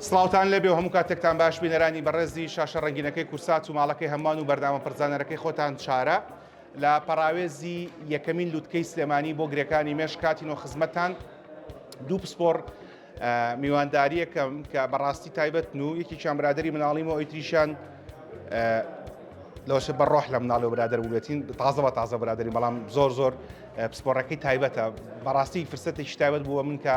سڵاوتان لێبێ و هەموو کاتێکتان باش بینەرانی بەڕێزی شاشە ڕەنگینەکەی کورسات و ماڵەکەی هەمووان و بەرنامە پڕزانەرەکەی خۆتان چارە لە پەڕاوێزی یەکەمین لوتکەی سلێمانی بۆ گرێکانی مێشک هاتینەوە خزمەتتان دوو پسپۆڕ میوانداریەکەم کە بەڕاستی تایبەتن و یەکێکیان برادری مناڵیم و ئەوی لەوەشە بە ڕۆح لە مناڵی و برادر بووبێتین تازە بە تازە برادری بەڵام زۆر زۆر پسپۆڕەکەی تایبەتە بەڕاستی فرسەتێکی تایبەت بووە من کە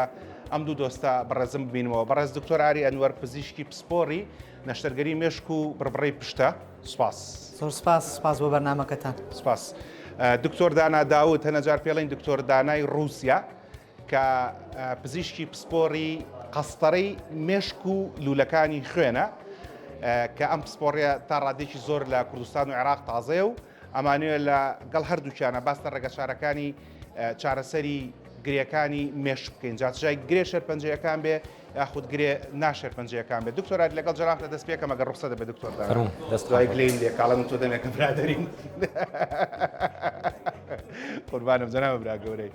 ئەم دوو دۆستە بەڕێزم ببینمەوە بەڕێز دکتۆر ئاری ئەنوەر پزیشکی پسپۆڕی نەشتەرگەری مێشک و بڕبڕەی پشتە سپاس. زۆر سپاس سپاس بۆ بەرنامەکەتان. سپاس. دکتۆر دانا داود هەنەجار پێڵین دکتۆر دانای ڕووسیا کە پزیشکی پسپۆڕی قەستەرەی مێشک و لوولەکانی خوێنە کە ئەم پسپۆڕیە تا ڕادێکی زۆر لە کوردستان و عێراق تازەیە و ئەمانەوێ لە گەڵ هەردووکیانە باس لە ڕێگەچارەکانی چارەسەری گرێکانی مێشک بکەین جا چ جای گرێ شێرپەنجەیەکان بێ یاخود گرێ ناشێرپەنجەیەکان بێت دکتۆر ئاری لەگەڵ جەنابتە دەست پێکەم ئەگەر ڕوخسەتە بێ دکتۆر دانا فەرموو دەست دوای خۆش گلەییم لێ کاڵە من تۆ دەمێکە برادەرین قوربانم جەنابە برا گەورەی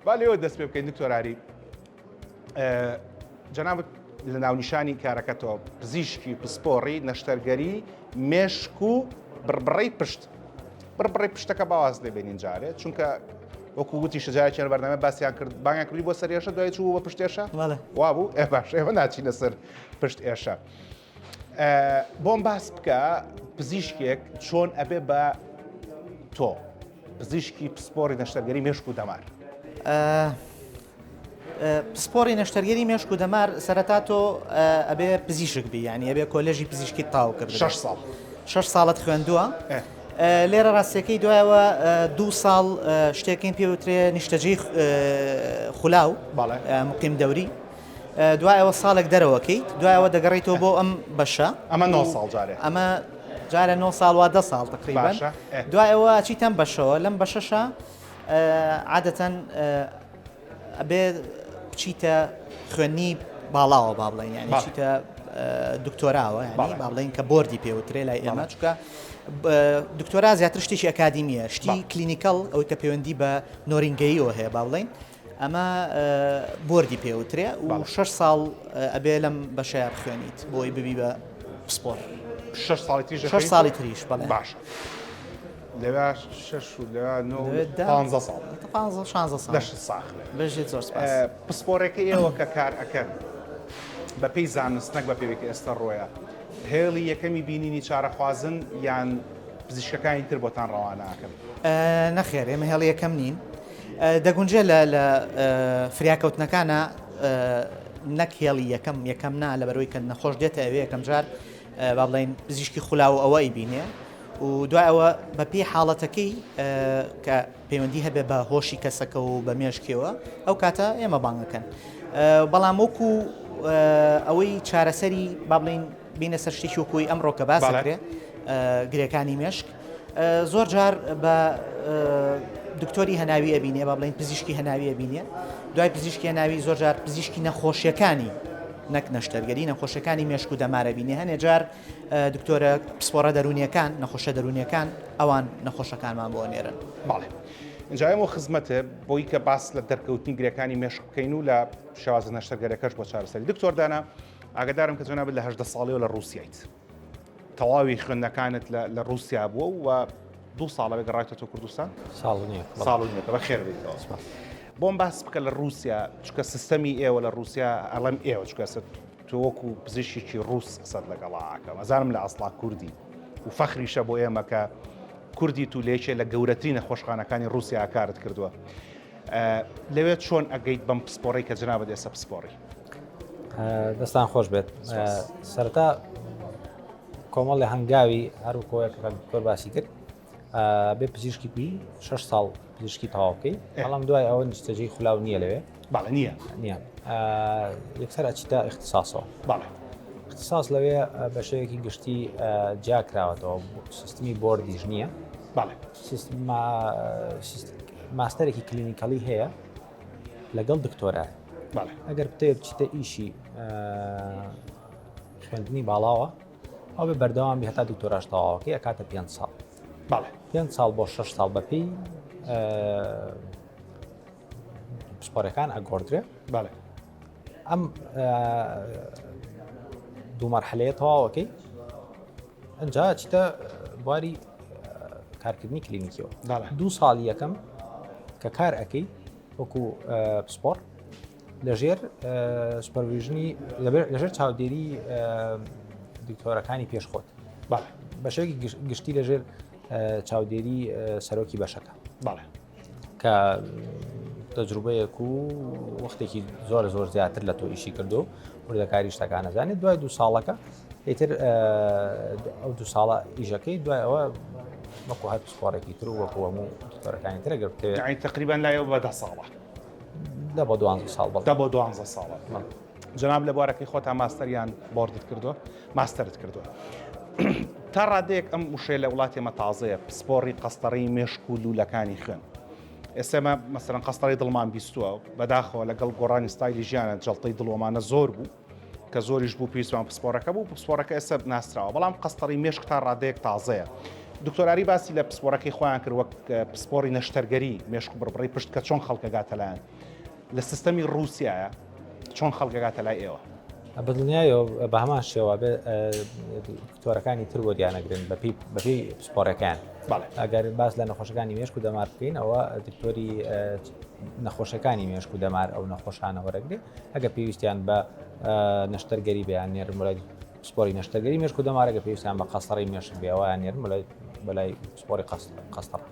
با لێوە دەست پێ بکەین دکتۆر ئاری جەنابت لە ناونیشانی کارەکەتەوە پزیشکی پسپۆڕی نەشتەرگەری مێشک و بڕبڕەی پشت بڕبڕەی پشتەکە باواز لێ بێنین جارێ چونکە وەکو وتی شجارێکیان لە بەرنامە باسیان کرد بانگیان کردی بۆ سەر ئێشە دوای چوو بە پشت ئێشە وابوو ئێ باش ئێمە ناچینە سەر پشت ئێشە بۆم باس بکە پزیشکێک چۆن ئەبێ بە تۆ پزیشکی پسپۆڕی نەشتەرگەری مێشک و دەمار. پسپۆڕی نەشتەرگەری مێشک و دەمار سەرەتا تۆ ئەبێ پزیشک بی یانی ئەبێ کۆلێژی پزیشکی تاو کرد شش ساڵ شش ساڵت خوێندووە لێرە ڕاستەکەی دوایەوە دوو ساڵ شتێکین پێوترێ نیشتەجێی خولاو مقیم دەوری دوایەوە ساڵێک دەرەوەکەیت دوایەوە دەگەڕیتەوە بۆ ئەم بەشە ئەمە 9 ساڵ جارێ ئەمە جارە 9 ساڵ وا دە ساڵ تقریبا دوایەوە چیتەم بەشەوە لەم بەشەشە عادەتەن ئەبێ بچیتە خوێندنی باڵاوە با بڵێین یعنی بچیتە دکتۆراوە یعنی با بڵێین کە بۆردی پێوترێ لای ئێمە چونکە دکتۆرا زیاتر شتێکی ئەکادیمیە شتی clinical ئەوەی کە پەیوەندی بە نۆرینگەیەوە هەیە با بڵێین ئەمە بۆردی پێوترێ و شش ساڵ ئەبێ لەم بەشەیە بخوێنیت بۆی ببی بە پسپۆر شش ساڵی تریش شش ساڵی تریش بەڵێ باشە لەوێ شەش و لەوێ نۆ و پانزە ساڵ. پانزە شانزە ساڵ. لەشت ساغ بێ. بژیت زۆر سپاس. پسپۆڕێکەی ئێوە کە کار ئەکەن بە پێی زانست نەک بە پێی کە ئێستا ڕۆیە هێڵی یەکەمی بینینی چارەخوازن یان پزیشکەکانی تر بۆتان ڕەوانە ئەکەن؟ نەخێر ئێمە هێڵی یەکەم نین. دەگونجێ لە لە فریاکەوتنەکانە نەک هێڵی یەکەم یەکەم نا لەبەرەوەی کە نەخۆش دێتە ئەوێ یەکەم جار با بڵێین پزیشکی خولاو ئەوە ئەیبینێ و دوای ئەوە بە پێی حاڵەتەکەی کە پەیوەندی هەبێ بە هۆشی کەسەکە و بە مێشکیەوە ئەو کاتە ئێمە بانگەکەن بەڵام وەکو ئەوەی چارەسەری با بڵین بینە سەر شتێکی وەکوی ئەمڕۆ کە باس دەکرێ گرێکانی مێشک زۆر جار بە دکتۆری هەناوی ئەبینێ با بڵین پزیشکی هەناوی ئەبینێ دوای پزیشکی هەناوی زۆر جار پزیشکی نەخۆشیەکانی نەک نەشتەرگەری نەخۆشیەکانی مێشک و دەمار ئەبینێ هەنێ جار دکتۆرە پسپۆڕە دەروونیەکان نەخۆشە دەروونیەکان ئەوان نەخۆشەکانمان بۆ ئەنێرن. بەڵێ ئینجا ئێمە خزمەتێ بۆی کە باس لە دەرکەوتنی گرێکانی مێشک بکەین و لە شێوازە نەشتەرگەرەکەش بۆ چارەسەری دکتۆر دانا ئاگدارم کە جەنابت لە 18 ساڵیەوە لە ڕووسیایت تەواوی خوێندنەکانت لە ڕووسیا بووە و دوو ساڵە گەڕایتەوە کوردستان ساڵ نییە ساڵ نییە بەخێر بێیتەوە بۆم باس بکە لە ڕووسیا چکە سیستەمی ئێوە لە ڕووسیا ئەڵم ئێوە چکە تۆ وەکو پزیشکێکی ڕووس قسەت لەگەڵا ئەکەم ئەزانم لە ئەسڵا کوردی و فەخریشە بۆ ئێمە کە کوردیت و لە یەکێ لە گەورەترین نەخۆشخانەکانی ڕووسیا کارت کردووە لەوێ چۆن ئەگەیت بەم پسپۆڕی کە جنابەت ئێستا پسپۆڕی دەستان خۆش بێت سەرەتا کۆمەڵی هەنگاوی هەروکۆیەک دکتۆر باسی کرد بێ پزیشکی بی شش ساڵ پزیشکی تەواو بکەی بەڵام دوای ئەوە نیشتەجێی خولاو نییە لەوێ بەڵێ نییە نییە یەکسەر ئەچیتە اختصاصەوە بەڵێ اختصاص لەوێ بە شێوەیەکی گشتی جیا کراوەتەوە سیستمی بۆردیش نییە بەڵێ ماستەرێکی clinical ی هەیە لەگەڵ دکتۆرا بەڵێ ئەگەر بتەوێت بچیتە ئیشی خوێندنی باڵاوە ئەو بێ بەردەوام بی هەتا دکتۆراش تەواوەکەی ئەکاتە پێ ساڵ بەڵێ پێ ساڵ بۆ 6 ساڵ بەپێی پسپۆرەکان ئەگۆڕدرێ بەڵێ ئەم. دوو مەرحەلەیە تەواوەکەی ئەجا چیتە بواری کارکردنی کلینیکیەوە دوو ساڵی یەکەم کە کار ئەەکەی وەکو پسپۆر لەژێر supervision ی لەژێر چاودێری دکتۆرەکانی پێشخۆت بە شێوەیەکی گشتی لەژێر چاودێری سەرۆکی بەشەکە بەڵێ کە تەجروبەیەک و وەختێکی زۆر زۆر زیاتر لە تۆ ئیشی کردو وردەکاری شتەکان نەزانێت دوای دوو ساڵەکە ئیتر ئەو دوو ساڵە ئیشەکەی دوای ئەوە وەکو هەر پسپۆڕێکی تر و وەکو هەموو دکتۆرەکانی تر گەر بتەوێت تقریبا لایەوە بە دە ساڵە دە بۆ دوانزە ساڵ دە بۆ دوانزە ساڵە جەناب لە بوارەکەی خۆتا ماستەریان بۆردت کردووە ماستەرت کردووە تا ڕادەیەک ئەم وشەیە لە وڵاتی ئێمە تازەیە پسپۆڕی قەستەڕی مێشک و لوولەکانی خوێن ئێستا مە مەسەرەن قەستەڕی دڵمان بیستووە بەداخەوە لەگەڵ گۆڕانی ستایلی ژیانە جەڵتەی دڵۆمانە زۆر بوو کە زۆریش بوو پێویستمان پسپۆڕەکە بوو پسپۆڕەکە ئێستا ناسراوە بەڵام قەستەڕی مێشک تا ڕادەیەک تازەیە دکتۆراری باسی لە پسپۆڕەکەی خۆیان کرد وەک پسپۆڕی نەشتەرگەری مێشک و بڕبڕەی پشت کە چۆن خەڵکەگاتە لایەن لە سیستەمی ڕووسیایە چۆن خەڵک گەگاتە لای ئێوە؟ بە دڵنیایەوە بە هەمان شێوە بێ دکتۆرەکانی تر وەریانەگرن بەپێی بەپێی پسپۆڕەکان ئەگەر باس لە نەخۆشەکانی مێشک و دەمار بکەین ئەوە دکتۆری نەخۆشەکانی مێشک و دەمار ئەو نەخۆشانە وەرەگرێ ئەگە پێویستیان بە نەشتەرگەری بیان نێرن بەلای پسپۆری نەشتەرگەری مێشک و دەمارەگە پێویستیان بە قەسەڕی مێشک بێوایان نێرن بەلای پسپۆری قەستەڕ.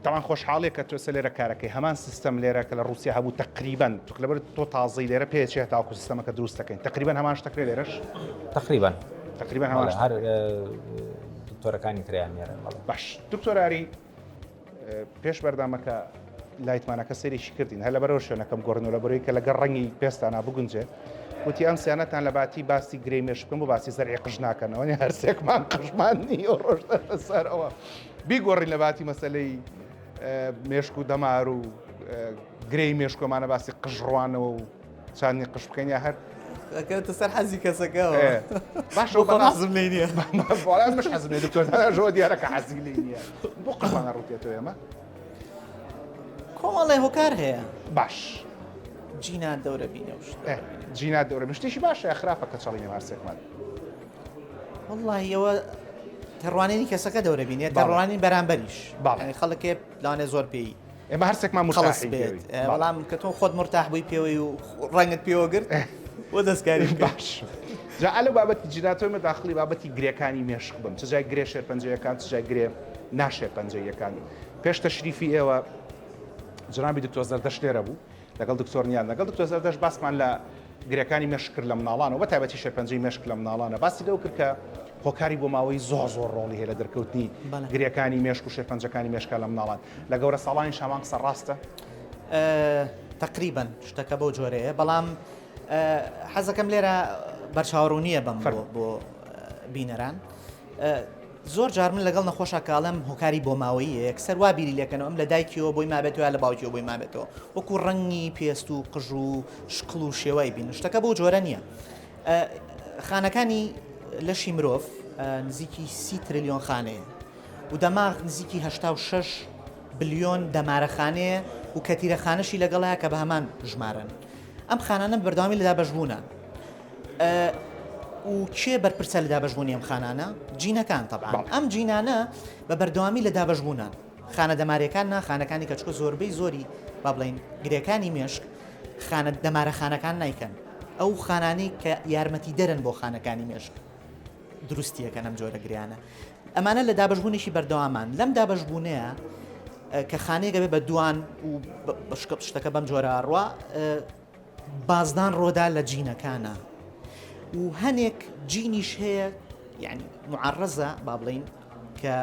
تاوان خۆشحاڵیە کە تۆ لێرە کارەکەی هەمان سیستەم لێرە کە لە ڕوسیا هەبوو تقریبا تۆ لەبەر تۆ تازەی لێرە پێچێ تاوەکو سیستەمەکە دروست دەکەین تقریبا هەمان شتەکرێ لێرەش تقریبا تقریبا هەمان هەر دکتۆرەکانی تریان نێرن باش دکتۆراری پێش بەردامەکە لایتمانەکە سەیرێکی کردین هەر لەبەرەوە شوێنەکەم گۆڕین و لەبەرەوەی کە لەگەڵ ڕەنگی پێستانا بگونجێ وتی ئەم سیانەتان لە باتی باسی گرێی مێشک بکەن بۆ باسی زەرعی قژ ناکەنەوە هەرسێکمان قژمان نییە و ڕۆژتە لەسەرەوە بیگۆڕین لە باتی مەسلەی مێشک و دەمار و گرێی مێشکۆمانە باسی قژ ڕوانەوە و چاندنی قژ بکەین یا هەر ئەکەوێتە سەر حەزی کەسەکەەوە باشە بۆ حەزم لێی نییە مش حەزم لێ دکتۆر ژۆ دیارە کە حەزی لێی نییە بۆ قژمانە ڕوتێتەوە ئێمە کۆمەڵێ هۆکار هەیە باش جینات دەورە بینە و شت جینات دەورە شتێکی باشە یا خراپە کە چەڵی نێمارسێکمان وەڵڵاهی ئەوە تێڕوانینی کەسەکە دەورە بینێت تێڕوانین بەرامبەریش بەڵێ خەڵکێ لەوانێ زۆر پێی ئێمە هەرسێکمان خەڵس بێت بەڵام کە تۆ خۆت مرتاح بووی پێوەی و ڕەنگت پێوە گرت بۆ دەستکاری باش جا ئەلە بابەتی جیناتۆ ئێمە داخلی بابەتی گرێکانی مێشک بم چ جای گرێ شێرپەنجەیەکان چ جای گرێ ناشێرپەنجەیەکان پێش تەشریفی ئێوە جنابی دکتۆر زەردەشت لێرە بوو لەگەڵ دکتۆر نیان لەگەڵ دکتۆر زەردەشت باسمان لە گرێکانی مێشک کرد لە مناڵانەوە بە تایبەتی شێرپەنجەی مێشک لە مناڵانە باسی لەو کرد کە هۆکاری بۆ ماوەی زۆر زۆر ڕۆڵی هەیە لە دەرکەوتنی گرێکانی مێشک و شێرپەنجەکانی مێشکە لە مناڵان لە گەورە ساڵانی شامان قسە ڕاستە؟ تقریبا شتەکە بەو جۆرەیە بەڵام حەزەکەم لێرە بەرچاوڕوونیە بەم بۆ بینەران زۆر جار من لەگەڵ نەخۆشا کە ئەڵێم هۆکاری بۆماوەییە یەکسەر وا بیری لێکەنەوە ئەم لە دایکیەوە بۆی مابێتەوە یا لە باوکیەوە بۆی مابێتەوە وەکو ڕەنگی پێست و قژ و شکڵ و شێوای بین شتەکە بەو جۆرە نییە خانەکانی لەشی مرۆڤ نزیکی سی تریلیۆن خانەیە و دەماغ نزیکی 86 بلیۆن دەمارەخانەیە و کەتیرە خانەشی لەگەڵایە کە بە هەمان ژمارەن ئەم خانانە بەردەوامی لە دابەشبوونە و کێ بەرپرسە لە دابەشبوونی ئەم خانانە؟ جینەکان تەبعەن. ئەم جینانە بە بەردەوامی لە دابەشبوونان. خانە دەماریەکان نا، خانەکانی کە چونکە زۆربەی زۆری با بڵێین گرێکانی مێشک خانە دەمارە خانەکان نایکەن. ئەو خانانەی کە یارمەتیدەرن بۆ خانەکانی مێشک دروستیەکەن ئەم جۆرە گریانە. ئەمانە لە دابەشبوونێکی بەردەوامان. لەم دابەشبوونەیە کە خانەیەک ئەبێ بە دوان و شتەکە بەم جۆرە ئەڕوا بازدان ڕۆدا لە جینەکانا و هەنێک جینیش هەیە یعنی معڕزە با بڵین کە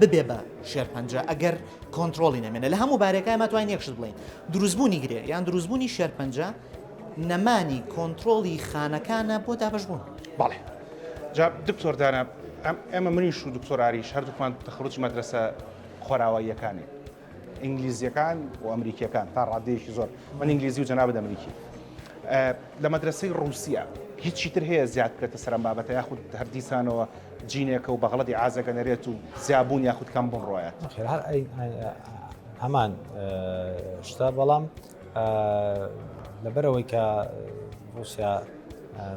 ببێ بە شێرپەنجە ئەگەر کۆنتترۆلی نەمێنە لە هەموو بارێکای ماتوانین یەک شت بڵین دروستبوونی گرێ یان دروستبوونی شێرپەنجە نەمانی کۆنتترۆلی خانەکانە بۆ دابش بوون. بەڵێ جا دکتۆر دانا ئێمە منیش و دکتۆر ئاریش هەردووکمان تەخەروجی مەدرەسە خۆراواییەکانین ئینگلیزیەکان و ئەمریکیەکان تا ڕادەیەکی زۆر من ئینگلیزی و جەنابت ئەمریکی لە مەدرسەی ڕووسیا هیچی تر هەیە زیاد بکرێتە سەر ئەم بابەتە یاخود هەر دیسانەوە جینێکە و بەغڵەتی ئازەکە نەرێت و زیابوون یاخود کەم بوون ڕۆیەت هەر هەمان شتە بەڵام لەبەرەوەی کە رووسیا.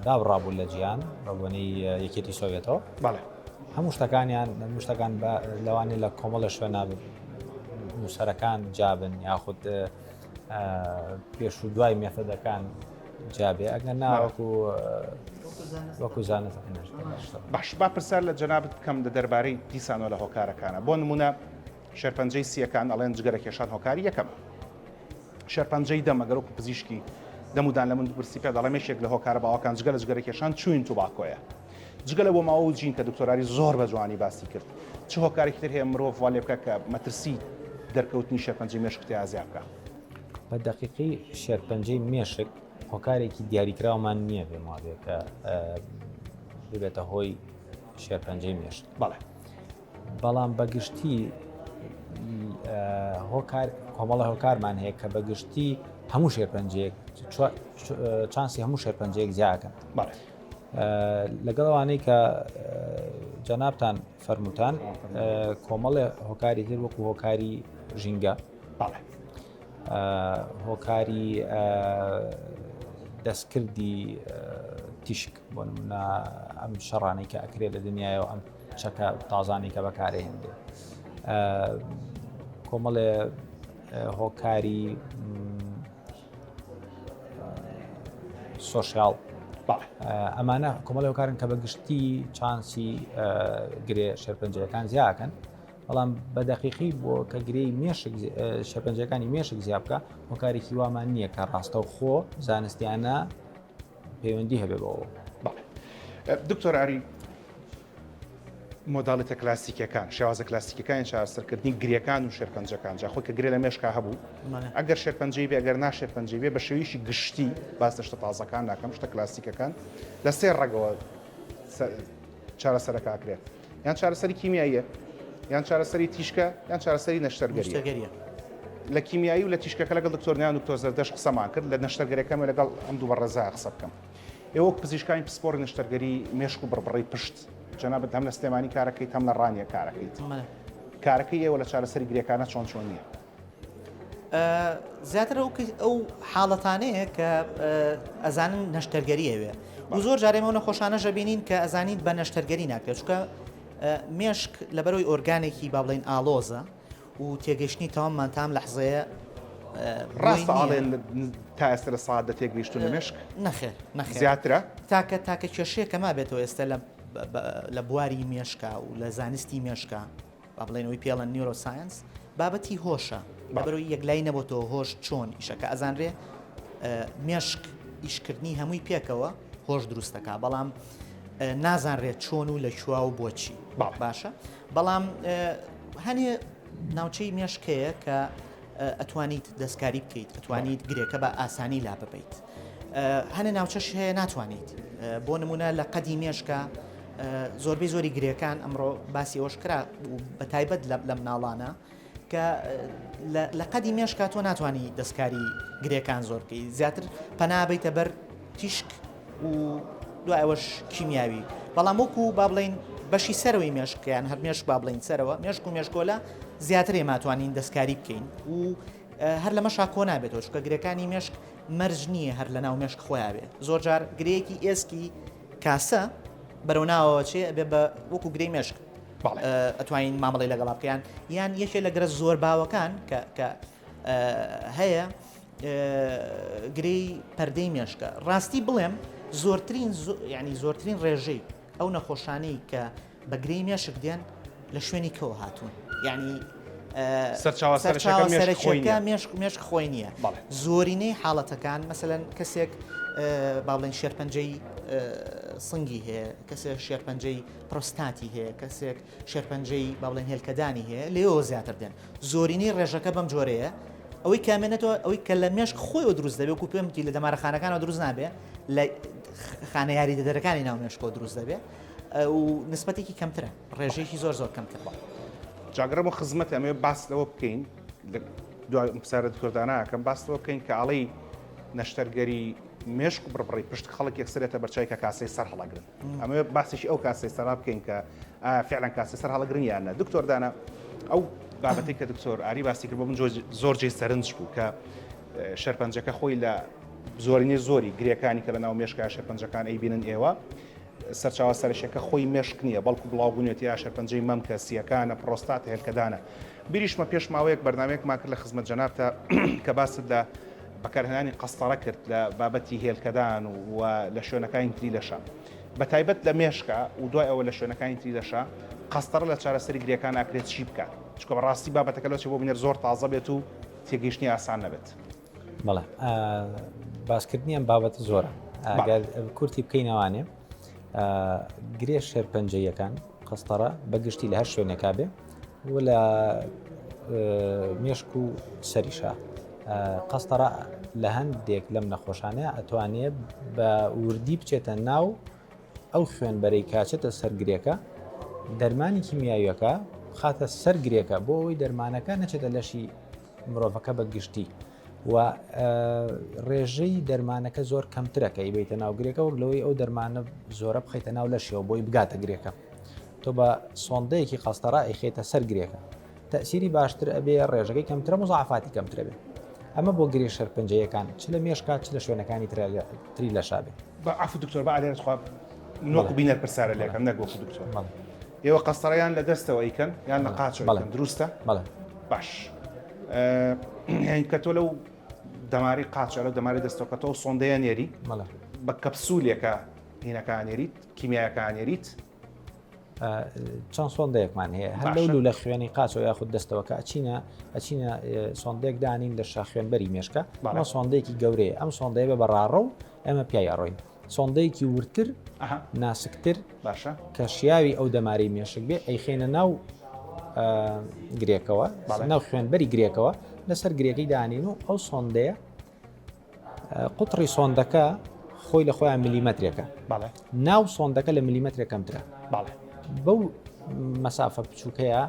دابڕابوو لە جیهان بە بۆنەی یەکێتی سۆڤێتەوە. بەڵێ. هەموو شتەکانیان هەموو شتەکان لەوانەیە لە کۆمەڵە شوێنە نووسەرەکان جابن یاخود پێش و دوای مێتەدەکان جابێ ئەگەر ناوەکو وەکو زانست باش با پرسیار لە جەنابت بکەم لە دەربارەی دیسانەوە لە هۆکارەکانە بۆ نمونە شێرپەنجەی سیەکان ئەڵێن جگەرە کێشان هۆکاری یەکەمە شێرپەنجەی دەم ئەگەر وەکو پزیشکی دەمودان لە من بپرسی پێ دەڵێم یەکێک لە هۆکارە باوەکان جگە لە جگەرە کێشان chewing tobacco یە جگە لە بۆماوە و جین کە دکتۆراری زۆر بە جوانی باسی کرد چ هۆکارێکی تر هەیە مرۆڤ وا لێ بکە کە مەترسی دەرکەوتنی شێرپەنجەی مێشک تیا زیاد بکە؟ بە دەقیقی شێرپەنجەی مێشک هۆکارێکی دیاریکراومان نییە پێم وابێ کە ببێتە هۆی شێرپەنجەی مێشک. بەڵێ. بەڵام بەگشتی هۆکار کۆمەڵە هۆکارمان هەیە کە بەگشتی هەموو شێرپەنجەیەک چانسی هەموو شێرپەنجەیەک زیاکەن لەگەڵ ئەوانەی کە جەنابتان فەرمووتان کۆمەڵێ هۆکاری تر وەکو هۆکاری ژینگە هۆکاری دەستکردی تیشک بۆ نمونە ئەم شەڕانەی کە ئەکرێت لە دنیاەوە ئەم چەکە تازانی کە بەکارهێنرێ کۆمەڵێ هۆکاری social ئەمانە کۆمەڵی هۆکارن کە بە گشتی چانسی گرێ شێرپەنجەکان زیاکەن بەڵام بە دەقیقی بۆ کە گرێی مێشک شێرپەنجەکانی مێشک زیاد بکە هۆکارێکی وامان نییە کە ڕاستەوخۆ زانستیانە پەیوەندی هەبێ بەوە. بەڵێ دکتۆر ئاری مۆداڵیتە کلاسیکەکان شێوازە کلاسیکەکانی چارەسەرکردنی گرێکان و شێرپەنجەکان جا خۆی کە گرێ لە مێشکا هەبوو ئەگەر شێرپەنجەی بێ ئەگەر نا شێرپەنجەی بێ بە شێوەیەکی گشتی باس لە شتە تازەکان ناکەم شتە کلاسیکەکان لە سێ ڕەگەوە چارەسەرەکە ئەکرێت یان چارەسەری کیمیاییە یان چارەسەری تیشکە یان چارەسەری نەشتەرگەریە لە کیمیایی و لە تیشکەکە لەگەڵ دکتۆر نیان دکتۆر زەردەش قسەمان کرد لە نەشتەرگەرەکەمە لەگەڵ ئەم دوو بەڕێزا قسە بکەم ئێوە وەک پزیشکانی پسپۆڕی نەشتەرگەری مێشک و بڕبڕەی پشت جەنابت هەم لە سلێمانی کارەکەیت هەم لە ڕانیە کارەکەیت کارەکەی ئێوە لە چارەسەری گرێکانە چۆن چۆن نییە؟ زیاتر ئەو ئەو حاڵەتانەیە کە ئەزانن نەشتەرگەری ئەوێ و زۆر جارێمە و نەخۆشانە ژەبینین کە ئەزانیت بە نەشتەرگەری ناکرێت چونکە مێشک لەبەرەوەی ئۆرگانێکی با بڵێین ئاڵۆزە و تێگەیشتنی تەواومان تام لەحزەیە ڕاستە ئاڵێن تا ئێستا لە سەعات دە تێگەیشتون لە مێشک؟ نەخێر نەخێر زیاترە؟ تاکە تاکە کێشەیە کە مابێتەوە ئێستا لە لە بواری مێشکا و لە زانستی مێشکا با بڵێن ئەوی پێڵەن neuroscience بابەتی هۆشە لەبەرەوەی یەکلایی نەبۆتەوە هۆش چۆن ئیشەکە ئەزانرێ مێشک ئیشکردنی هەمووی پێکەوە هۆش دروستەکە بەڵام نازانرێت چۆن و لە کووا و بۆچی باشە بەڵام هەنێ ناوچەی مێشک هەیە کە ئەتوانیت دەستکاری بکەیت ئەتوانیت گرێکە بە ئاسانی لا ببیت هەنێ ناوچەش هەیە ناتوانیت بۆ نمونە لە قەدی مێشکە زۆربەی زۆری گرێکان ئەمڕۆ باسی ئەوش کرا بە تایبەت لە مناڵانە کە لە قەدی مێشکا تۆ ناتوانانی دەستکاری گرێکان زۆر بکەی زیاتر پەنا بیتە بەر تیشک و دوای ئەوەش کیمیاوی بەڵام وەکو با بڵین بەشی سەرەوەی مێشک یان هەر مێشک با بڵین سەرەوە مێشک و مێشکۆلە زیاتر ئێماتوانین دەستکاری بکەین و هەر لەمەشا کۆ نابێتەوە چونکە گرێکانی مێشک مەرج نییە هەر لەناو مێشک خۆیان بێ زۆر جار گرێیەکی ئێسکی کاسە بەرەو ناوەوە چێ ئەبێ بە وەکو گرێی مێشک ئەتوانین مامەڵی لەگەڵا بکەیان یان یەکێ لە گرە زۆر باوەکان کە کە هەیە گرێی پەردەی مێشکە ڕاستی بڵێم زۆرترین ینی زۆرترین ڕێژەی ئەو نەخۆشانەی کە بە گرێی مێشک دێن لە شوێنی کەوە هاتوون یعنی سەرچاوە سەرەکیەکە مێشک مێشک خۆی نییە زۆرینەی حاڵەتەکان مەسەلەن کەسێک با بڵێن شێرپەنجەی سنگی هەیە کەسێک شێرپەنجەی پرۆستاتی هەیە کەسێک شێرپەنجەی با بڵێن هێلکەدانی هەیە لێەوە زیاتر دێن زۆرینەی ڕێژەکە بەم جۆرەیە ئەوەی کامێنێتەوە ئەوەی کە لە مێشک خۆیەوە دروست دەبێت وەکو پێم وتی لە دەمارەخانەکانەوە دروست نابێت لە خانە یاریدەدەرەکانی ناو مێشکەوە دروست دەبێت و نسبەتێکی کەمترە ڕێژەیەکی زۆر زۆر کەمتر. جاگەڕێم و خزمەت ئەمەوێ باس لەوە بکەین دوای پرسیارە دکتۆر دانا ئەکەم باس لەوە بکەین کە ئەڵێی نەشتەرگەری مێشک و بڕبڕەی پشت خەڵک یەکسەرێتە بەرچوی کە کاسەی سەر هەڵەگرن ئەمەوێ باسێکی ئەو کاسەی سەرا بکەین کە ئایا فعلا کاسەی سەر هەڵەگرن یان نە دکتۆر دانا ئەو بابەتێک کە دکتۆر ئاری باسی کرد بۆ من زۆر جێی سەرنج بوو کە شەرپەنجەکە خۆی لە. زۆرینەی زۆری گرێکانی کە لە ناو مێشکا شێرپەنجەکان ئەیبینن ئێوە سەرچاوە سەرەکیەکە خۆی مێشک نییە بەڵکو بڵاوبوونێتی یا شێرپەنجەی مەمکە سییەکانە پرۆستاتە هێلکەدانە بیریشمە پێش ماوەیەک بەرنامەیەکمان کرد لە خزمەت جەنابتا کە باست لە بەکارهێنانی قەستەڕە کرد لە بابەتی هێلکەدان و لە شوێنەکانی تری لەشە بە تایبەت لە مێشکا و دوای ئەوە لە شوێنەکانی تری لەشە قەستەڕە لە چارەسەری گرێکان ئاکرێت چی بکات چونکە بەڕاستی بابەتەکە لەوچێ بۆ بینەر زۆر تازە بێت و تێگەیشتنی ئاسان نەبێت. بەڵێ باسکردنی ئەم بابەتە زۆرە ئەگەر کورتی بکەینەوانێ گرێ شێرپەنجەیەکان قەستەڕە بە گشتی لە هەر شوێنێکا بێ و لە مێشک و سەریشا قەستەڕە لە هەندێک لەم نەخۆشانەیە ئەتوانێ بە وردی بچێتە ناو ئەو خوێنبەرەی کاچێتە سەر گرێکە دەرمانی کیمیاویەکە خاتە سەر گرێکە بۆ ئەوەی دەرمانەکە نەچێتە لەشی مرۆڤەکە بە گشتی و ڕێژەی دەرمانەکە زۆر کەمترە کە ئیبیتە ناو گرێکە وەک لەوەی ئەو دەرمانە زۆرە بخیتە ناو لەشیەوە بۆی بگاتە گرێکە تۆ بە سۆندەیەکی قەستەڕا ئەیخێتە سەر گرێکە تەسیری باشتر ئەبێ ڕێژەکەی کەمترە مزعفاتی کەمترە بێ ئەمە بۆ گرێ شەرپەنجەیەکان چ لە مێشکا چ لە شوێنەکانی تری لەشا بێ بە عەفو دکتۆر با لێرە تخوا نۆکو بینەر پرسیارە لێکەم نەک وەکو دکتۆر ئێوە قەستەڕەیان لە دەستەوە ئەیکەن یان لە قاچەوە ئەیکەن دروستە بەڵێ باش یانی کە تۆ لەو دەماری قاچە لەو دەماری دەستەوە کە تۆ سۆندەیە نێری بە کەپسولێکە هینەکە نێریت کیمیایەکە نێریت چەند سۆندەیەکمان هەیە هەر لەو لە خوێنی قاچەوە یاخود دەستەوە کە ئەچینە ئەچینە سۆندێک دانین لە شاخوێنبەری مێشکە بەڵام سۆندێکی گەورەیە ئەم سۆندەیە بە بەڕاڕە و ئەمە پیای ئەڕۆین سۆندەیەکی وردتر ناسکتر باشە کە شیاوی ئەو دەمارەی مێشک بێ ئەیخێنە ناو گرێکەوە ناو خوێنبەری گرێکەوە لەسەر گرێکەی دانین و ئەو سۆندەیە قوتڕی سۆندەکە خۆی لە خۆیان ملیمەترێکە ناو سۆندەکە لە ملیمەترێک کەمترە بەو مەسافە بچووکەیە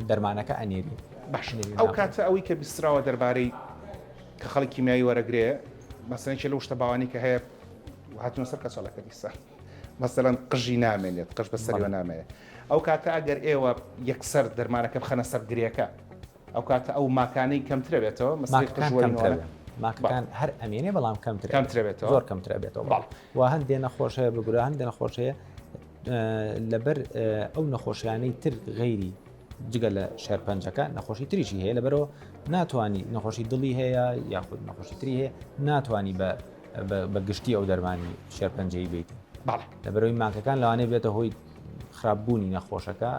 دەرمانەکە ئەنێری باش ئەو کاتە ئەوەی کە بیستراوە دەربارەی کە خەڵک کیمیایی وەرەگرێ مەسەلەن کێ لەو شتە باوانی کە هەیە هاتوونە سەر کەچەڵەکە دیسان مەسەلەن قژی نامێنێت قژ بە سەریوە نامێنێت ئەو کاتە ئەگەر ئێوە یەکسەر دەرمانەکە بخەنە سەر گرێکە ئەو کاتە ئەو ماکانەی کەمترە بێتەوە مەسەلەی قژ وەرینەوە ماکەکان هەر ئەمێنێ بەڵام کەمتر کەمترە بێتەوە زۆر کەمترە بێتەوە بەڵ و هەندێ نەخۆش هەیە بگورە هەندێ نەخۆش هەیە لەبەر ئەو نەخۆشیانەی تر غەیری جگە لە شێرپەنجەکە نەخۆشی تریشی هەیە لەبەرەوە ناتوانانی نەخۆشی دڵی هەیە یاخود نەخۆشی تری هەیە ناتوانانی بە بە گشتی ئەو دەرمانی شێرپەنجەی بیت لەبەرەوەی ماکەکان لەوانەیە بێتە هۆی خراپبوونی نەخۆشەکە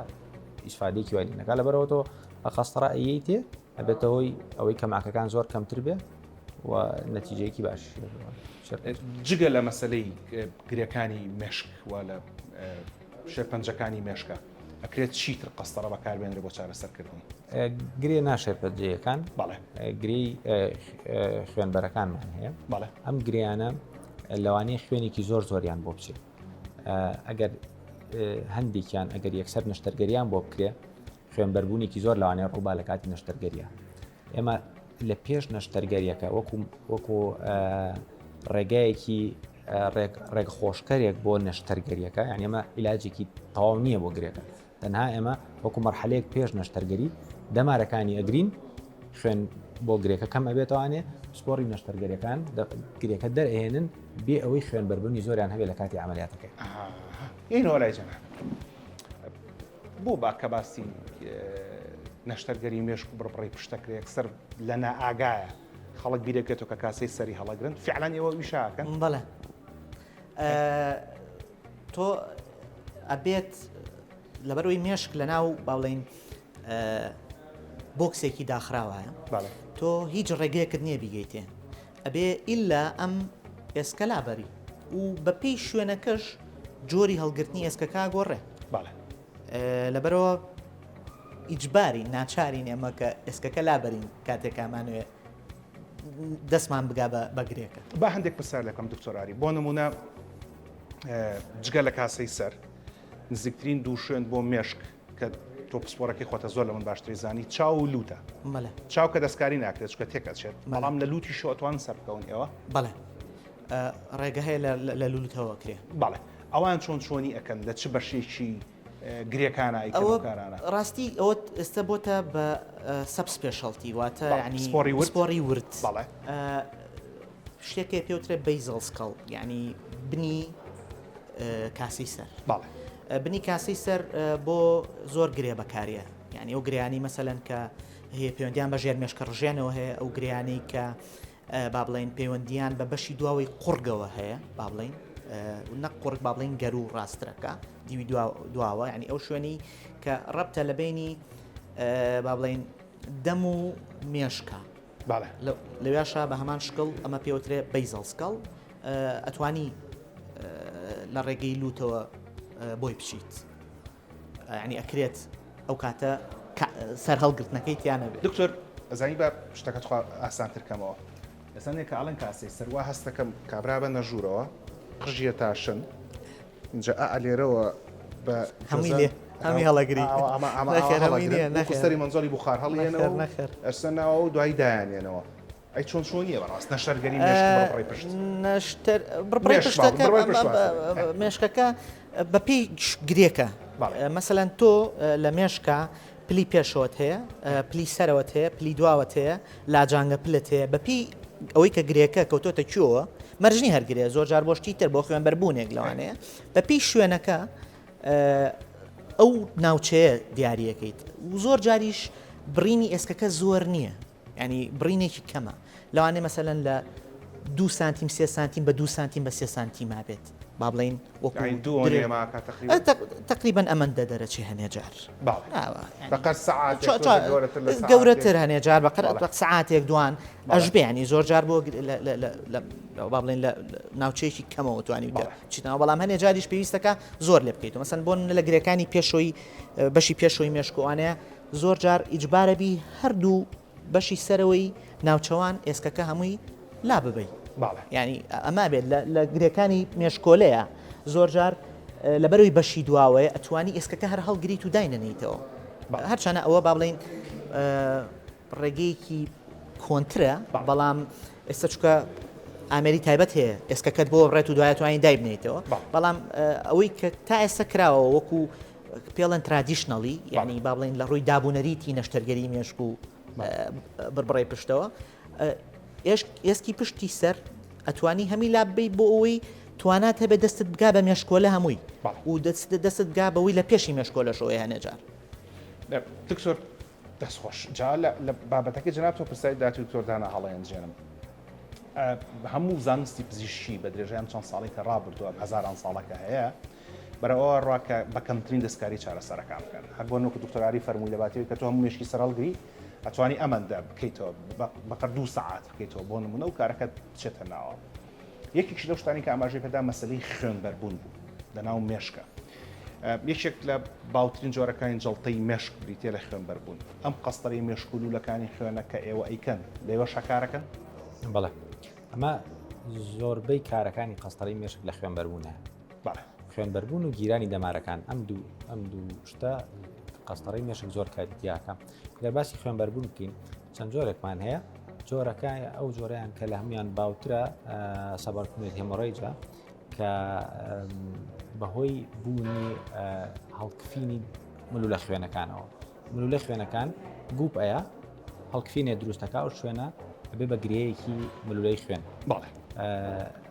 ئیسفادێکی وای لێنەکە لەبەرەوە تۆ بە قەستڕە ئەیەیتێ ئەبێتە هۆی ئەوەی کە ماکەکان زۆر کەمتر بێ و نەتیجەیەکی باش جگە لە مەسلەی گرێکانی مێشک و لە شێرپەنجەکانی مێشکە ئەکرێت چیتر قەستەڕە بەکاربێنرێت بۆ چارەسەرکردنی؟ گرێ نا شێرپەنجەیەکان بەڵێ گرێی خوێنبەرەکانمان هەیە بەڵێ ئەم گرێیانە لەوانەیە خوێنێکی زۆر زۆریان بۆ بچێت ئەگەر هەندێکیان ئەگەر یەکسەر نەشتەرگەریان بۆ بکرێ خوێنبەربوونێکی زۆر لەوانەیە ڕووبا لە کاتی نەشتەرگەریە ئێمە لە پێش نەشتەرگەریەکە وەکو وەکو ڕێگایەکی ڕێگخۆشکەرێک بۆ نەشتەرگەریەکە یعنی ئەمە عیلاجێکی تەواو نییە بۆ گرێکە تەنها ئێمە وەکو مەرحەلەیەک پێش نەشتەرگەری دەمارەکانی ئەگرین خوێن بۆ گرێکە کەم ئەبێتوانێ پسپۆڕی نەشتەرگەریەکان گرێکە دەرئێنن بێ ئەوەی خوێن بەربوونی زۆریان هەبێت لە کاتی عملیاتەکە ئینەوە لای جەناب بۆ با کە باسی نەشتەرگەری مێشک و بڕبڕەی پشتەکرێ یەکسەر لە نائاگایە خەڵک بیرەکێتەوە کە کاسەی سەری هەڵەگرن فعلەن ئێوە ئیشاکەن بەڵێ تۆ ئەبێت لەبەرەوەی مێشک لە ناو باڵین بۆکسێکی داخراوە تۆ هیچ ڕێگەیەکت نییە بیگەیتێ ئەبێ ئللا ئەم ئێسکە لابەری و بەپێی شوێنەکەش جۆری هەڵگرتنی ئێسکەکە گۆڕێ لەبەرەوە ئیجباری ناچارین ئێمە کە ئێسکەکە لابەرین کاتێک ئەمانەوێ دەستمان بگا بە گرێکە. با هەندێک پرسیار لەکەم دکتۆر ئاری بۆ نمونە جگە لە کاسەی سەر نزیکترین دوو شوێن بۆ مێشک کە تۆ پسپۆرەکەی خۆتە زۆر لە من باشتری زانی چاو و لوتە چاو کە دەستکاری ناکرێت چکە تێک ئەچێت بەڵام لە لوتی شۆ ئەتوان سەر بکەون ئێوە بەڵێ ڕێگە هەیە لە لوتەوە کرێ بەڵێ ئەوان چۆن چۆنی ئەکەن لە چ بەشێکی گرێکانە ئەیکەن ئەو کارانە؟ ڕاستی ئەوە ئێستا بۆتە بە sub specialty واتە ینی پسپۆڕی ورد پسپۆڕی ورد بەڵێ. شتێکێ پێوترێ basal skull یعنی بنی کاسی سەر بەڵێ. بنی کاسی سەر بۆ زۆر گرێ بەکاریە یعنی ئەو گریانی مەسەلەن کە هەیە پەیوەندیان بە ژێر مێشکە ڕژێنەوە هەیە ئەو گریانی کە با بڵێین پەیوەندیان بە بەشی دواوەی قوڕگەوە هەیە با بڵێین نەک قوڕگ با بڵێین گەروو ڕاسترەکە دیوی دواوە یعنی ئەو شوێنی کە ڕەبتە لە بینی با بڵێین دەم و مێشکە لەوێشا بە هەمان شکڵ ئەمە پێوترێ basal skull ئەتوانی لە ڕێگەی لوتەوە بۆی بچیت یانی ئەکرێت ئەو کاتە سەر هەڵگرتنەکەی تیا نەبێت. دکتۆر ئەزانی با شتەکە تخوا ئاسانتر کەمەوە ئێستا کە ئەڵێن کاسەی سەر وا هەستەکەم کابرا بەنە ژوورەوە قژیە تاشن اینجا ئا لێرەوە بە هەمووی لێ هەمی هەڵەگری سەری مەنزۆلی بخار هەڵیێنەوە ئەرسە ناوە و دوایی دایانێنەوە ئەی چۆن چۆنیە بەڕاست نەشتەرگەری مێشک بڕبڕەی پشت؟ نەشتەر بڕبڕەی پشتەکە مێشکەکە بەپێی گرێکە مەسەلەن تۆ لە مێشکە پلی پێشەوەت هەیە پلی سەرەوەت هەیە پلی دواوەت هەیە لاجانگە پلت هەیە بەپی ئەوەی کە گرێکە کەوتۆتە کوێوە مەرجنی هەرگرێ زۆر جار بۆ شتی تر بۆ خوێنبەربوونێک لەوانەیە بەپی شوێنەکە ئەو ناوچەیە دیارەکەیت و زۆر جاریش بڕینی ئێسکەکە زۆر نییە یانی بڕینێکی کەمە لەوانەیە مەسەلەن لە دوو سانتیم سێ سانتیم بە دوو سانتیم بە سێ سانتیما بێت با بڵین وەکو تقریبا ئەمەندە دەرەچێ هەنێ جار گەورەتر هەنێ جار بەقەر سعاتێک دوان ئەش بیانی زۆر جار بۆ با بڵێن لە ناوچەیەکی کەمەوە توانی چیتەوە بەڵام هەنێ جاریش پێویستەکە زۆر لێ بکەیت مەسەن بۆن لە گرێکانی پێشۆی بەشی پێشۆی مێشکوانەیە زۆر جار ئیجبارە بی هەردوو بەشی سەرەوەی ناوچەوان ئێسکەکە هەمووی لا ببەی بەڵێ. یانی ئەمە بێت لە گرێکانی مێشکۆلەیە زۆر جار لەبەرەوەی بەشی دواوەیە ئەتوانی ئێسکەکە هەر هەڵگریت و داینەنیتەوە هەرچەنە ئەوە با بڵین ڕێگەیەکی کۆنترە بەڵام ئێستا چکە ئامێری تایبەت هەیە ئێسکەکەت بۆ ڕێت و دوایە توانین دایبنیتەوە بەڵام ئەوەی کە تا ئێستا کراوە وەکو پێڵێن traditionally یعنی با بڵێن لە ڕووی دابوونەریتی نەشتەرگەری مێشک و بڕبڕەی پشتەوە ئێسکی پشتی سەر ئەتوانی هەمی لا بی بۆ ئەوەی توانات هەبێ دەستت بگا بە مێشکۆلە هەمووی و دەستت بگا بەوەی لە پێشی مێشکۆلەشەوەی هەنێجار دکتۆر دەست خۆش جا لە بابەتەکەی جەناب تۆ پرسیاری داتی دکتۆر دانا هەڵەیەنجێنم هەموو زانستی پزیشکی بە درێژای ئەم چەند ساڵی کە ڕابردووە هەزاران ساڵەکە هەیە بەرەوە ڕا کە بە کەمترین دەستکاری چارەسەرەکان بکەن هەر بۆ نۆکو دکتۆراری فەرمووی لە باتەوەی کە تۆ هەموو مێشکی سەرهەڵگری ئەتوانی ئەمەندە بکەیتەوە بەقەر دوو سەعات بکەیتەوە بۆ نمونە و کارەکەت بچێتە ناوە یەکێکیش لەو شتانی کە ئاماژەی پێدا مەسەلەی خوێنبەربوون بوو لەناو مێشکە. یەکێک لە باوترین جۆرەکانی جەڵتەی مێشک بریتیە لە خوێنبەربوون. ئەم قەستەرەی مێشک و لوولەکانی خوێنە کە ئێوە ئەیکەن لەوێشا کارەکەن؟ بەڵێ ئەمە زۆربەی کارەکانی قەستەرەی مێشک لە خوێنبەربوونە. بەڵێ. خوێنبەربوون و گیرانی دەمارەکان ئەم دوو ئەم دوو شتە قەستەڕی مێشک زۆر کاری تیاکە گەر باسی خوێنبەربوون بکەین چەند جۆرێکمان هەیە جۆرەکە ئەو جۆریان کە لە هەمویان باوترە subarachnoid hemorrhage ە کە بەهۆی بوونی هەڵکفینی ملولە خوێنەکانەوە ملولە خوێنەکان گوپ ئەیە هەڵکفینێ دروستەکە ئەو شوێنە ئەبێ بە گرەیەکی ملولەی خوێن بەڵێ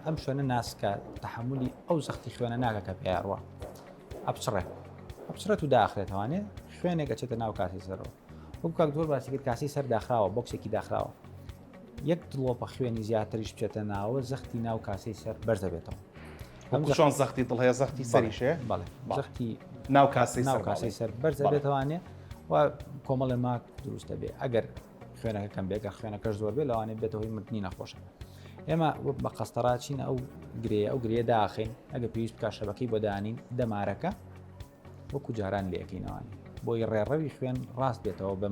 ئەم شوێنە ناسکە تەحملی ئەو زەختی خوێنە ناکە کە پێیاڕوە ئەپچڕێ ئەپچڕێت و داخرێتوانێ خوێنێک ئەچێتە ناو کاسی سەرەوە وەکو کاک دکتۆر باسی کرد کاسی سەر داخراوە بۆکسێکی داخراوە یەک دڵۆپە خوێنی زیاتریش بچێتە ناوە زەختی ناو کاسەی سەر بەرز دەبێتەوە هەم چۆن زەختی دڵ هەیە زەختی سەریشێ بەڵێ زەختی ناو کاسەی ناو کاسەی سەر بەرز دەبێتەوانێ و کۆمەڵێ ماک دروست دەبێ ئەگەر خوێنەکە کەم بێت گەر خوێنەکەش زۆر بێت لەوانەیە بێتە هۆی مردنی نەخۆشەکە ئێمە بە قەستەڕاچین ئەو گرێ ئەو گرێ داخین ئەگە پێویست بکە شەبەکەی بۆ دانین دەمارەکە وەکو جاران لەکەینەوانی بۆی ڕێڕەوی خوێن ڕاست بێتەوە بە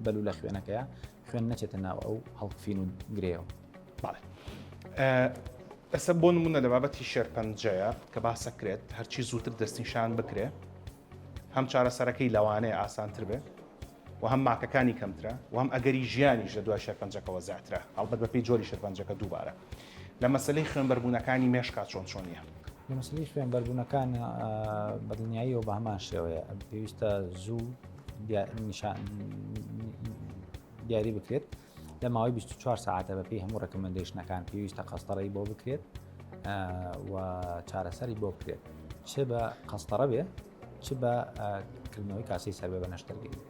بەلولە خوێنەکەیە خوێن نەچێتە ناو ئەو هەڵکفین و گرێەوە. بەڵێ ئێستا بۆ نمونە لە بابەتی شێرپەنجەیە کە باسەکرێت هەرچی زووتر دەستنیشان بکرێ هەم چارەسەرەکەی لەوانەیە ئاسانتر بێ و هەم ماکەکانی کەمترە و هەم ئەگەری ژیانیش لە دوای شێرپەنجەکەوە زیاترە هەڵبەت بەپێی جۆری شێرپەنجەکە دووبارە لە مەسەلەی خوێنبەربوونەکانی مێشکا چۆن چۆنیە؟ لە مەسەلەی خوێنبەربوونەکان بەدڵنیاییەوە بە هەمان شێوەیە پێویستە زوو نیشان دیاری بکرێت. لە ماوەی 24 ساعتە بەپێی هەموو recommendation ەکان پێویستە قەستەڕەی بۆ بکرێت و چارەسەری بۆ بکرێت چ بە قەستەڕە بێ چ بە کردنەوەی کاسەی سەر بێ بە نەشتەرگەری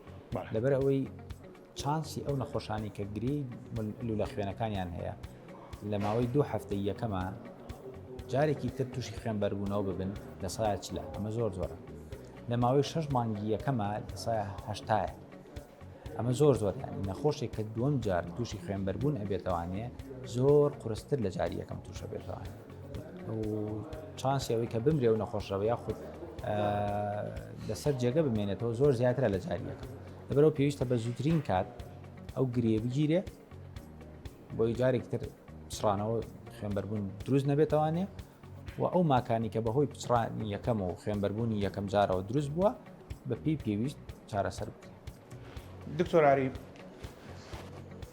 لەبەر ئەوەی chance ی ئەو نەخۆشانی کە گرێی لولە خوێنەکانیان هەیە لە ماوەی دوو هەفتەی یەکەما جارێکی تر تووشی خوێن بەربوونەوە ببن لە سایە چلە ئەمە زۆر زۆرە لە ماوەی شەش مانگی یەکەمە لە سایە هەشتایە ئەمە زۆر زۆر ینی نەخۆشێک کە دووەم جار تووشی خوێنبەربوون ئەبێتەوانێ زۆر قورستر لە جاری یەکەم تووشە بێتەوانێ و chance ی ئەوەی کە بمرێ و نەخۆشەوە یاخود لەسەر جێگە بمێنێتەوە زۆر زیاترە لە جاری یەکەم لەبەرەوە پێویستە بە زووترین کات ئەو گرێ بگیرێ بۆی جارێکی تر پچڕانەوە خوێنبەربوون دروست نەبێتوانێ و ئەو ماکانی کە بەهۆی پچڕانی یەکەم و خوێنبەربوونی یەکەم جارەوە دروست بووە بە پێی پێویست چارەسەر بکرێت. دکتۆر ئاری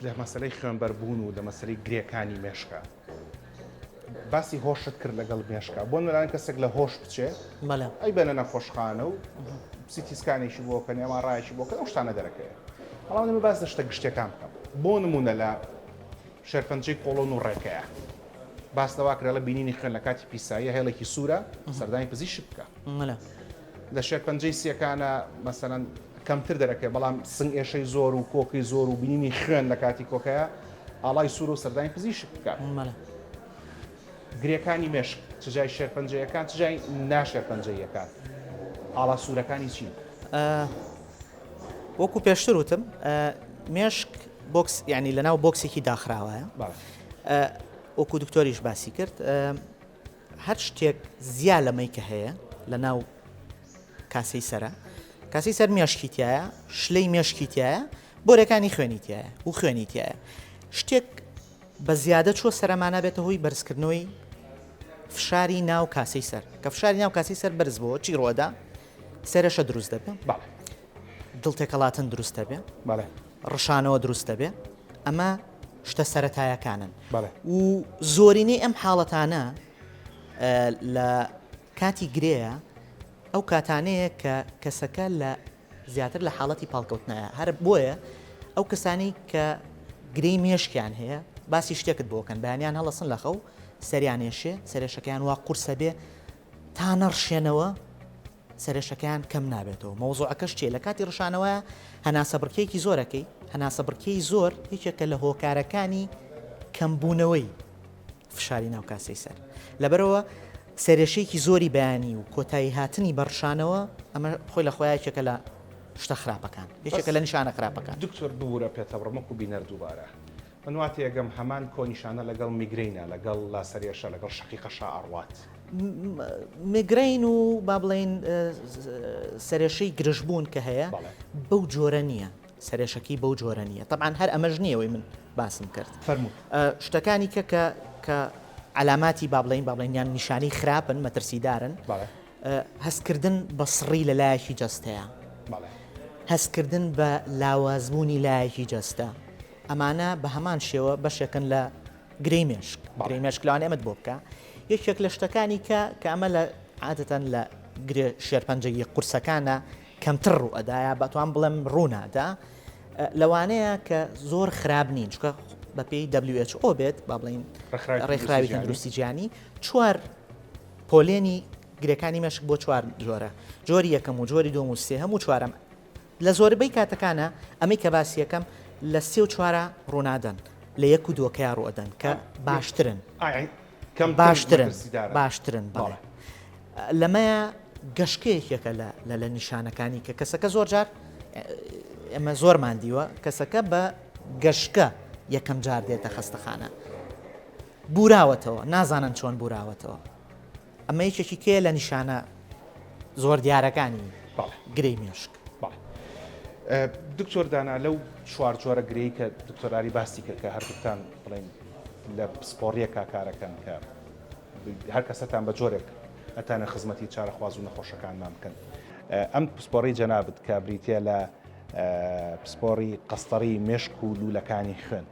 لە مەسلەی خوێنبەربوون و لە مەسلەی گرێکانی مێشکە باسی هۆشت کرد لەگەڵ مێشکە بۆ نمونە کەسێک لە هۆش بچێ ئەی بەنە نەخۆشخانە و CT scan ێکی بۆ کەن MRI یەکی بۆ کەن ئەو شتانە دەرەکەوێت بەڵام دەمە باس لە شتە گشتەکان بکەم بۆ نمونە لە شێرپەنجەی کۆڵۆن و ڕێکەیە باس لەوا کرا لە بینینی خوێن لە کاتی پیساییە هێڵێکی سوورە سەردانی پزیشک بکە لە شێرپەنجەی سیەکانە مەسەلەن کەمتر دەرەکەوێت بەڵام سنگ ئێشەی زۆر و کۆکەی زۆر و بینینی خوێن لە کاتی کۆکەیە ئاڵای سوور و سەردانی پزیشک بکە. گرێکانی مێشک چ جای شێرپەنجەیەکان چ جای ناشێرپەنجەییەکان ئاڵا سوورەکانی چین؟ وەکو پێشتر وتم مێشک box یعنی لەناو box ێکی داخراوەیە وەکو دکتۆریش باسی کرد هەر شتێک زیا لەمەی کە هەیە لە ناو کاسەی سەرە کاسی سەر مێشکی تایە شلەی مێشکی تایە بۆرەکانی خوێنی تایە و خوێنی تایە شتێک بە زیادە چوە سەرەمانە بێتە هۆی بەرزکردنەوەی فشاری ناو کاسەی سەر کە فشاری ناو کاسی سەر بەرز بۆ چی ڕۆدا سەرەشە دروست دەبێ دڵ تێکەڵاتن دروست دەبێ ڕشانەوە دروست دەبێ ئەمە شتە سەتایەکانن و زۆرینەی ئەم حاڵەتانە لە کاتی گرێیە ئەو کاتانەیە کە کەسەکە لە زیاتر لە حاڵەتی پاڵکەوتنایە هەر بۆیە ئەو کەسانی کە گرێی مێشکیان هەیە باسی شتێکت بۆکەن بەیانیان هەڵەسن لە خەو سەریان ئێشێ سەرێشەکەیان وا قورسە بێ تا نەڕشێنەوە سەرێشەکەیان کەم نابێتەوە مەوزوعەکەش چیە لە کاتی ڕشانەوە هەناسەبڕکێکی زۆرەکەی هەناسەبڕکێی زۆر یەکێکە لە هۆکارەکانی کەمبوونەوەی فشاری ناو کاسەی سەر لەبەرەوە سەرێشەیەکی زۆری بەیانی و کۆتایی هاتنی بە ڕشانەوە ئەمە خۆی لە خۆیان یەکێکە لە شتە خراپەکان یەکێکە لە نیشانە خراپەکان. دکتۆر ببورە پێتەبڕم وەکو بینەر دووبارە من وا تێگەم هەمان کۆنیشانە لەگەڵ میگرەینە لەگەڵ لاسەرێشە لەگەڵ شەقیقەشا ئەڕوات. میگرەین و با بڵێین سەرێشەی گرژبوون کە هەیە بەو جۆرە نییە سەرێشەکەی بەو جۆرە نییە تەبعەن هەر ئەمەش نییە ئەوەی من باسم کرد فەرموو شتەکانی کە کە کە عەلاماتی با بڵێین با بڵێین یان نیشانەی خراپن مەترسیدارن هەستکردن بە سڕی لە لایەکی جەستەیە هەستکردن بە لاوازبوونی لایەکی جەستە ئەمانە بە هەمان شێوە بەشێکن لە گرێی مێشک گرێی مێشک لەوانەیە ئەمەت بۆ بکە یەکێک لە شتەکانی کە کە ئەمە لە عادەتەن لە گرێ شێرپەنجەیی قورسەکانە کەمتر ڕوو ئەدایە بەتوان بڵێم ڕوونادا لەوانەیە کە زۆر خراپ نین چکە بەپێی WHO بێت با بڵین ڕێکخراوی تەندروستی جیهانی چوار پۆلێنی گرێکانی مێشک بۆ چوار جۆرە جۆری یەکەم و جۆری دووەم و سێهەم و چوارەم لە زۆربەی کاتەکانا ئەمەی کە باسی ئەکەم لە سێ و چوارا ڕوونادەن لە یەک و دووەکەیا ڕووئەدەن کە باشترن باشترن باشترن بەڵێ لەمەیە گەشکە یەکێکە لە لە لە نیشانەکانی کە کەسەکە زۆر جار ئێمە زۆرمان دیوە کەسەکە بە گەشکە یەکەم جار دێتە خەستەخانە بوراوەتەوە نازانن چۆن بوراوەتەوە ئەمە یەکێکی کێیە لە نیشانە زۆر دیارەکانی گرێی مێشک؟ دکتۆر دانا لەو چوار جۆرە گرێی کە دکتۆر ئاری باسی کرد کە هەردووکتان بڵێن لە پسپۆڕیەکە کارەکەن کە هەر کەسەتان بە جۆرێک ئەتانە خزمەتی چارەخواز و نەخۆشەکانمان بکەن ئەم پسپۆڕی جەنابت کە بریتە لە پسپۆڕی قەستەڕی مێشک و لوولەکانی خوێن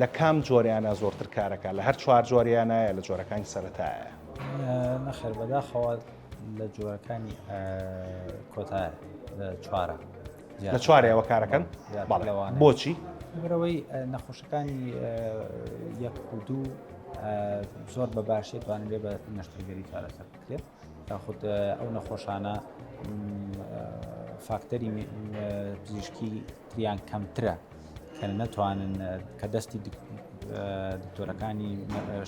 لە کام جۆریانە زۆرتر کارەکە لە هەر چوار جۆریانە یا لە جۆرەکانی سەرەتایە؟ نەخێر بەداخەوە لە جۆرەکانی کۆتایە لە چوارە لە چوارەوە کارەکەن بۆچی؟ لەبەرئەوەی نەخۆشەکانی یەک و دوو زۆر بە باشی توانن بێ بە نەشتەرگەری چارەسەر بکرێت یاخود ئەو نەخۆشانە فاکتەری پزیشکی تریان کەمترە کە نەتوانن کە دەستی دکتۆرەکانی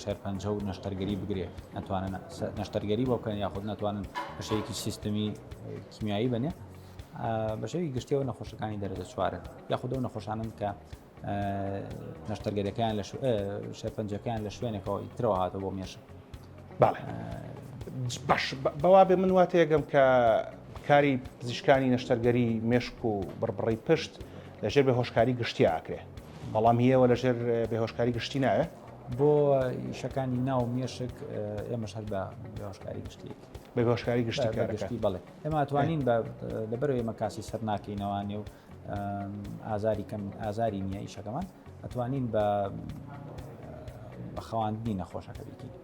شێرپەنجە و نەشتەرگەری بگرێ نەتوانن نەشتەرگەری بۆ بکەن یاخود نەتوانن بەشێکی سیستمی کیمیایی بنێ بە شێوی گشتیەوە نەخۆشەکانی دەرەجە چوارن یاخود ئەو نەخۆشانن کە نەشتەرگەرەکەیان لە شێرپەنجەکەیان لە شوێنێکەوە ترەوە هاتە بۆ مێشک باش بەوا بێ من وا تێگەم کە کاری پزیشکانی نەشتەرگەری مێشک و بڕبڕەی پشت لەژێر بێهۆشکاری گشتی ئاکرێ بەڵام هیەوە لەژێر بێهۆشکاری گشتی ناوێ بۆ ئیشەکانی ناو مێشک ئێمەش هەر بە بێهۆشکاری گشتی بە بێهۆشکاری گشتی گشتی بەڵێ ئێمە توانین بە لەبەرەوە ئێمە کاسی سەر ناکەینەوانێ و ئازاری کەم ئازاری نییە ئیشەکەمان ئەتوانین بە خەواندنی نەخۆشەکە بیکەین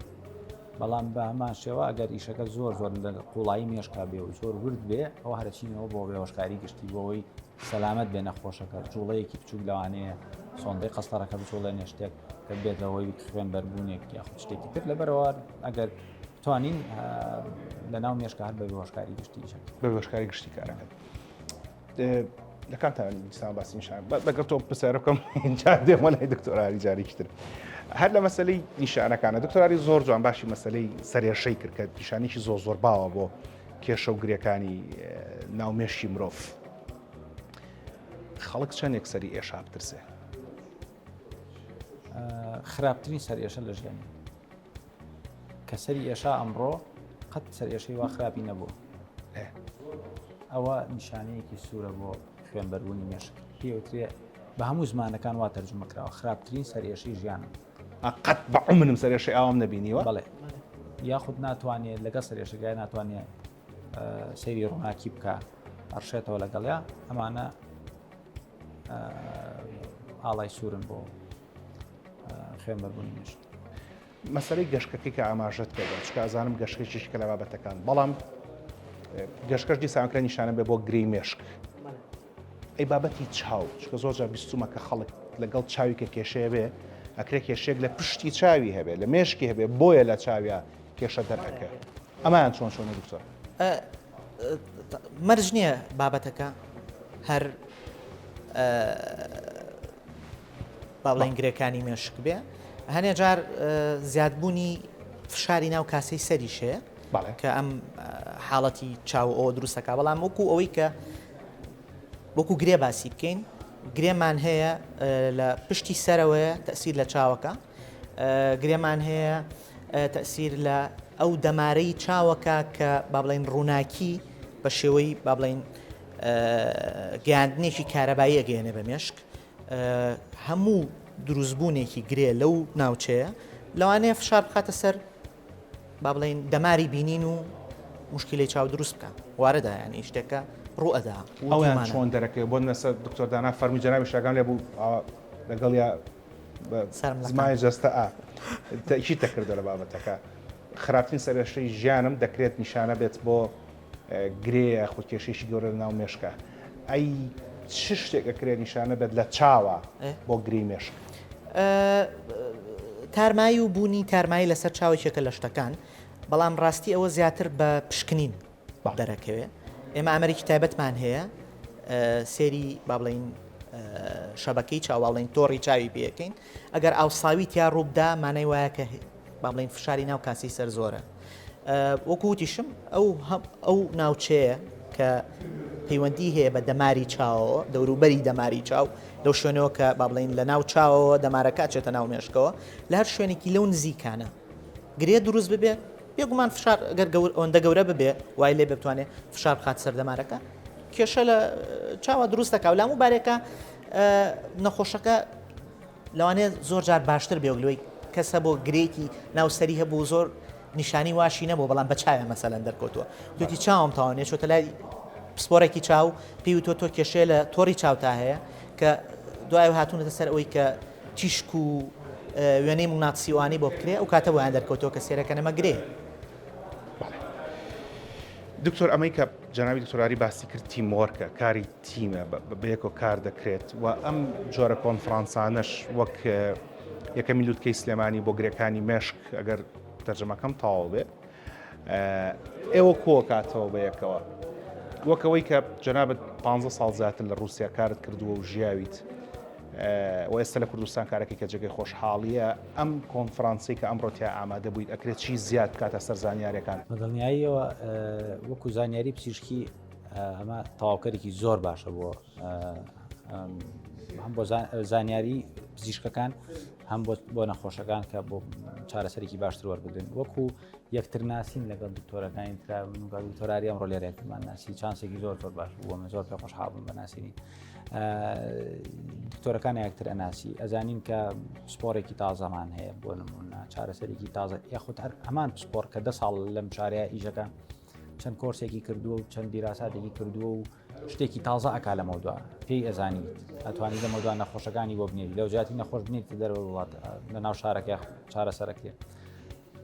بەڵام بە هەمان شێوە ئەگەر ئیشەکە زۆر زۆر لە قوڵایی مێشکا بێ و زۆر ورد بێ ئەو هەرچینەوە بۆ بێهۆشکاری گشتی بۆەوەی سەلامەت بێ نەخۆشەکە جوڵەیەکی بچوک لەوانەیە سۆندەی قەستەڕەکە بجوڵێنێ شتێک کە بێتەوەی خوێن بەربوونێک یاخود شتێکی تر لەبەرەوە ئەگەر توانین لە ناو مێشکە هەر بە بێهۆشکاری گشتی بە بێهۆشکاری گشتی کارەکەن. لە کاتان دیسان باسی نیشان لەگەڵ تۆ پرسیارە بکەم اینجا دێمە لای دکتۆراری جارێکی تر هەر لە مەسلەی نیشانەکانە دکتۆراری زۆر جوان باشی مەسلەی سەرێشەی کرد کە نیشانێکی زۆر زۆر باوە بۆ کێشە و گرێکانی ناو مێشکی مرۆڤ خەڵک چەندێک سەری ئێشا بترسێ خراپترین سەرئێشە لە ژیانی کە سەری ئێشا ئەمڕۆ قەت سەرئێشەی وا خراپی نەبوو ئەوە نیشانەیەکی سوورە بۆ خوێنبەربوونی مێشک پێوترێ بە هەموو زمانەکان وا تەرجمە کراوە خراپترین سەرئێشەی ژیانم قەت بە عمرم سەرئێشەی ئاوام نەبینیوە بەڵێ یاخود ناتوانێت لەگەڵ سەرئێشەکە ناتوانێت سەیری ڕووناکی بکە ئەڕشێتەوە لەگەڵیا ئەمانە ئاڵای سوورن بۆ خوێنبەربوونی مێشک. مەسەلەی گەشکەکەی کە ئاماژەت پێدا چکە ئەزانم گەشکێکیشکە لە بابەتەکان بەڵام گەشکەش دیسانکرە نیشانە بێ بۆ گرێی مێشک ئەی بابەتی چاو چکە زۆر جار بیستومە کە خەڵک لەگەڵ چاوی کە کێشەیە بێ ئەکرێ کێشێک لە پشتی چاوی هەبێ لە مێشکی هەبێ بۆیە لە چاویا کێشە دەرئەکە ئەمایان چۆن چۆنە دکتۆر؟ مەرج نییە بابەتەکە هەر با بڵێین گرێکانی مێشک بێ هەنێ جار زیادبوونی فشاری ناو کاسەی سەریش هەیە کە ئەم حاڵەتی چاو ئەوە دروستەکە بەڵام وەکو ئەوەی کە وەکو گرێ باسی بکەین گرێمان هەیە لە پشتی سەرەوەیە تەسیر لە چاوەکە گرێمان هەیە تەسیر لە ئەو دەمارەی چاوەکە کە با بڵین ڕووناکی بە شێوەی با بڵین گەیاندنێکی کارەبایی ئەگەیەنێ بە مێشک هەموو دروستبوونێکی گرێ لەو ناوچەیە لەوانەیە فشار بخاتە سەر با بڵین دەماری بینین و مشکلی چاو دروست بکە وارەدا ینی شتێکە ڕوئەدا ئەویان چۆن دەرەکەی بۆ نەسە دکتۆر دانا فەرمی جەنابی شاگان لێ بوو لەگەڵ یا زمانی جەستە ئا تەئکید دەکردەوە لە بابەتەکە خراپترین سەرێشەی ژیانم دەکرێت نیشانە بێت بۆ گرێ یاخود کێشەیەکی گەورە لە ناو مێشکە ئەی چ شتێک ئەکرێت نیشانە بێت لە چاوە بۆ گرێی مێشک؟ تارمایی و بوونی تارمایی لەسەر چاوێکێکە لە شتەکان بەڵام ڕاستی ئەوە زیاتر بە پشکنین دەرەکەوێ ئێمە ئامێرێکی تایبەتمان هەیە سێری با بڵین شەبەکەی چاواڵین تۆڕی چاوی پێەکەین ئەگەر ئاوساوی تیا ڕووبدا مانای وایە کە با بڵێین فشاری ناو کاسی سەر زۆرە وەکو وتیشم ئەو ئەو ناوچەیە کە پەیوەندی هەیە بە دەماری چاوەوە دەوروبەری دەماری چاو لەو شوێنەوە کە با بڵین لە ناو چاوەوە دەمارەکە چێتە ناو مێشکەوە لە هەر شوێنێکی لەو نزیکانە گرێ دروست ببێ بێگومان فشار گەر ئەوەندە گەورە ببێ وای لێ بتوانێت فشار بخات سەر دەمارەکە کێشە لە چاوە دروست دەکا و لامو بارێکە نەخۆشەکە لەوانەیە زۆر جار باشتر بێ وەک لەوەی کەس هەبوو گرێیەکی ناو سەری هەبوو زۆر نیشانی واشی نەبوو بەڵام بە چاوێ مەسەلەن دەرکەوتووە وتی چاوم تەواو نیە چۆتە لای پسپۆڕێکی چاو پێی وتووە تۆ کێشەیە لە تۆڕی چاوتا هەیە کە دوای هاتوونەتە سەر ئەوەی کە تیشک و وێنەی مغناطیسی ئەوانەی بۆ بکرێ ئەو کاتە بۆیان دەرکەوتەوە کە سێرەکە نەمە گرێ. دکتۆر ئەمەی کە. جەنابی دکتۆر ئاری باسی کرد team work ە، کاری تیمە، بەیەکەوە کار دەکرێت و ئەم جۆرە کۆنفرانسانەش وەک یەکەمین لوتکەی سلێمانی بۆ گرێکانی مێشک ئەگەر تەرجەمەکەم تەواو بێ ئێوە کۆکاتەوە بە یەکەوە وەک ئەوەی کە جەنابت 15 ساڵ زیاتر لە رووسیا کارت کردووە و ژیاویت و ئێستا لە کوردستان کارەکەی کە جێگەی خۆشحاڵیە ئەم کۆنفرانسەی کە ئەمڕۆ تیا ئامادە بوویت ئەکرێت چی زیاد بکاتە سەر زانیاریەکان؟ بە دڵنیاییەوە وەکو زانیاری پزیشکی ئەمە تەواوکەرێکی زۆر باشە بۆ هەم بۆ زانیاری پزیشکەکان هەم بۆ نەخۆشەکان کە بۆ چارەسەرێکی باشتر وەربگرن وەکو یەکتر ناسین لەگەڵ دکتۆرەکانی ترا دکتۆراری ئەمڕۆ لێرە یەکترمان ناسی چانسێکی زۆر زۆر باش بووە من زۆر پێ خۆشحاڵ بووم بە ناسینی دکتۆرەکان یەکتر ئەناسی ئەزانین کە پسپۆرێکی تازەمان هەیە بۆ نمونە چارەسەرێکی تازە یاخود هەر هەمان پسپۆر کە دە ساڵ لەم شارەیە ئیشەکە چەند کۆرسێکی کردووە و چەند دیراساتێکی کردووە و شتێکی تازە ئەکا لەمەودوا پێی ئەزانیت ئەتوانی لەمەودوا نەخۆشەکانی بۆ بنێری لەو جیاتی نەخۆش بنێریت دەرەوە وڵات لە ناو شارەکە چارەسەرەکرێت